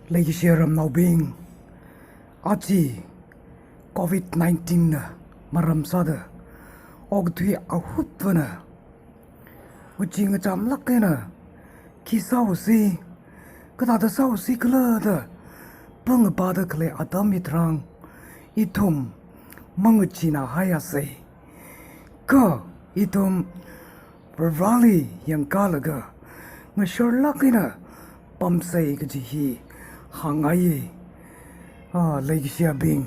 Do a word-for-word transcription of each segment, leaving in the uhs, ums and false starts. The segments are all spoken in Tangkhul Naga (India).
Leikashi ramnaobing, aja covid nineteen na maram sāda okathui ahutvana nguchi ngachamlāk eina khi sāusi, kathāda sāusi khala da pangapāda khalei atam hitharan ithum mangacheena haiasei. Kha ithum Varivarali yangkālaga ngasharlāk eina pamsei kaji hi hāngngaiye. Ah, leikashiyabing,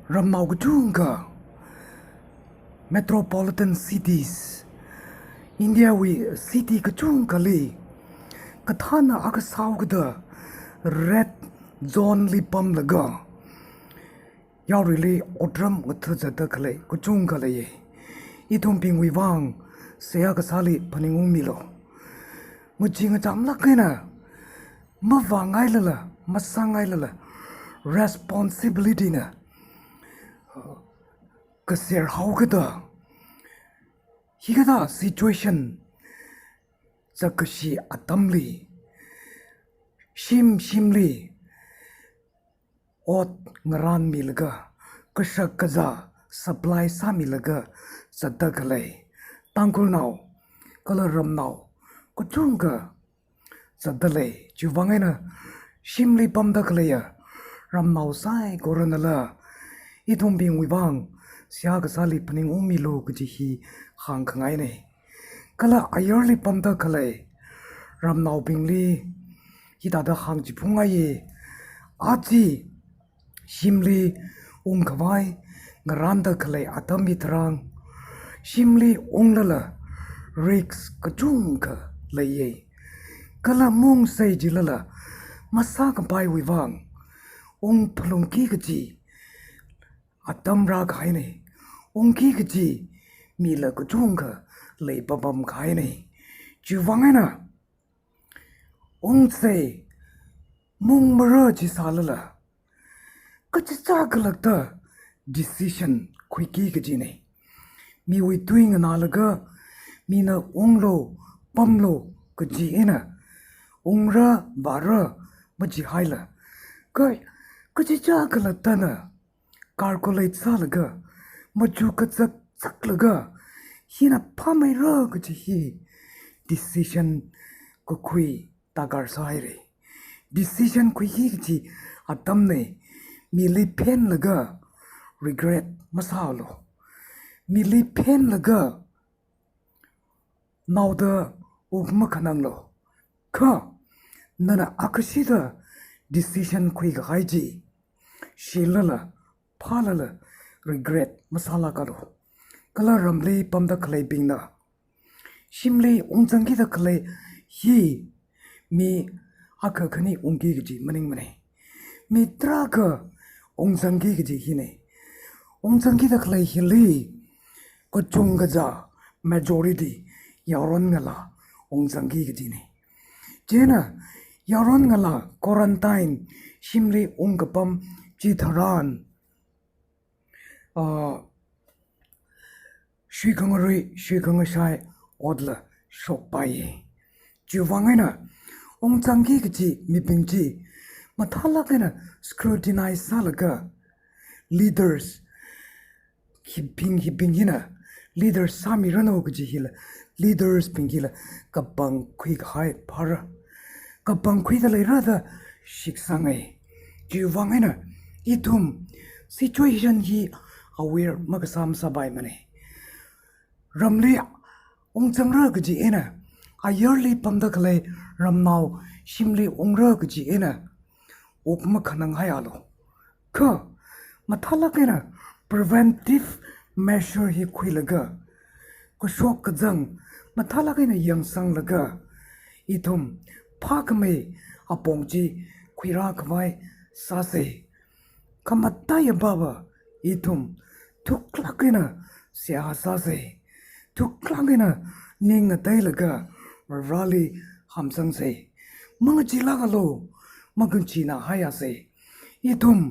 ramnao kachungkha, metropolitan cities, India wui city kachungkhali kathāna akha sāhaokida red zone li pamlaga yaruili otram ngathazatda khalei kachungkha leiye. Ithumbingwui vang seihā kasāli phaningungmilu. Nguchi ngachamlāk eina mavāngailala, masāngailala, responsibility na kaser haokida, hikathā situation zakkashi atamli, shim shimli ot ngaranmilaga, kashak kazā supply sāmilaga zatda khalei Tangkhulnao kala ramnao kachungkha zatda lei. Chiwuivang eina shimli pamda khaleiya ramnao saikoranala ithumbingwui vang seihā kasāli phaningungmilu kaji hi hāngkhangainei. Kala ayarli pamda khalei ramnaobingli hithāda hāngchiphungngaiye. Aja shimli ungkhavai ngaranda khalei atam hitharan, shimli unglala risk kachungkha leiye. Kala maungsei jilala masākapaiwui vang ungphalungki kaji atam rākahainei. Ungki kaji mila kachungkha leipapam kahainei. Chiwuivang eina ungsei, maungmara chi sālala, kachichā khalatta decision khuiki kajinei. Miwui tui nganālaga, mina unglu, pamlu kaji eina ungra vāra majihaila, ka, kachichā khalattana calculate sālaga, machu kazak zaklaga, hina phāmeira kaji hi decision kakhui darkar sāhairei. Decision khuiki kaji atamnei. Mili phenlaga regret masālu. Mili phenlaga naoda wuk makhananglu. Kha nana akhashida decision khuikahai chi shilala, phālala regret masālākalu. Kala ramli pamda khaleibingna shimli ungzangkida khalei hi mi akha khani ungki kaji maningmanei. Mi tarākha ungzangki kaji hinei. Ungzangkida khalei hili kachungkha majority yaron ngalā ungzangki kajinei. Chieina yaron ngalā quarantine shimli ungkapam chitharan, ah, shuikhangarui, shuikhangashai otla shokpaiye. Chiwuivang eina ungzangki kaji mibing chi mathālāk eina scrutinize sālaga, leaders hibing hibing hina leaders sāmiranu kaji hila, leaders bing hila kapangkhui kahai phāra. Kapangkhuida leira da shitsangei. Chiwuivang eina ithum situation hi aware makasā masāpaimanei. Ramli ungzangra kaji eina, ayarli pamda khalei ramnao shimli ungra kaji eina wuk makhananghaialu. Kha mathālāk eina preventive measure hi khuilaga, kashok kazang mathālāk eina yangsanglaga, ithum phākhamei apong chi khuirākhavai sāsei. Khamataiya baba ithum thuklāk eina seihā sāsei. Thuklāk eina ning ngateilaga Vareli hamsangsei. Mangacheelākalu, mangacheena haiasei. Ithum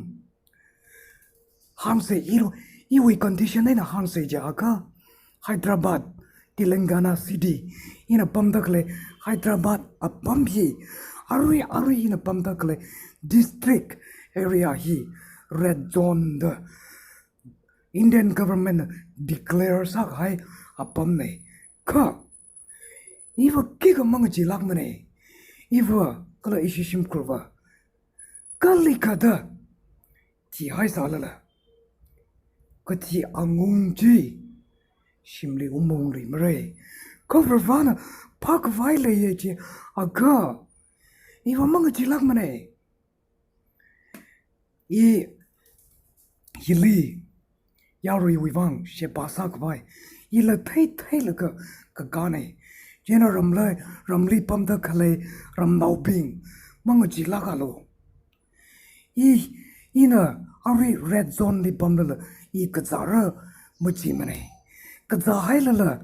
hāngsei, ilu, iwui condition eina hāngsei jiakha, Hyderabad, Telangana city, ina pamda khalei Hyderabad apam hi arui arui ina pamda khalei district area hi red zone da Indian government na declare sākahai apamnei. Kha iva khikha mangacheelākmanei. Iva kala ishi shimkhurva kalikhada thihaisālala, kathi angung chi shimli ungmaungluimarei. Kha Varivarana phākhavai leiya jiakha iva mangacheelākmanei. I hili yaruiwui vang sheba sākhavai ila theitheilaga kakānei. Chieina ramlei, ramli pamda khalei ramnaobing, mangacheelākalu. I, ina arui red zone li pamlala i kazāra majimanei. Kazāhailala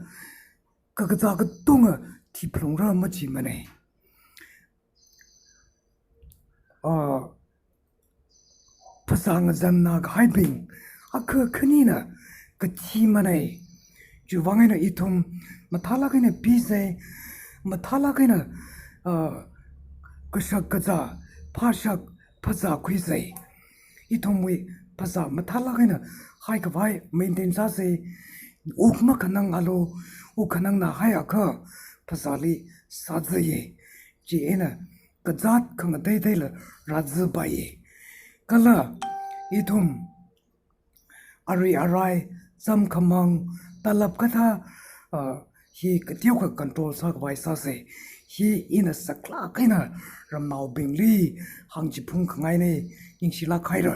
kakazā katonga thiphalungra majimanei. Ah, phasā ngazanna kahaibing akha khanina kathimanei. Chiwuivang eina ithum mathālāk eina pisei, mathālāk eina, ah, kashak kazā, phāshak phazā khuisei. Ithumwui phasā mathālāk eina haikhavai maintain sāsei. Wuk makhanangalu, wuk khanangna haiakha phasāli sāzaiye. Chieina kazāt khangateiteila rāzipaiye. Kala ithum arui arai, zam khamang, talap kathā, ah, hi kateokha control sākhavai sāsei. Hi ina saklāk eina ramnaobingli hāngchiphung khangainei, ningshilāk haira.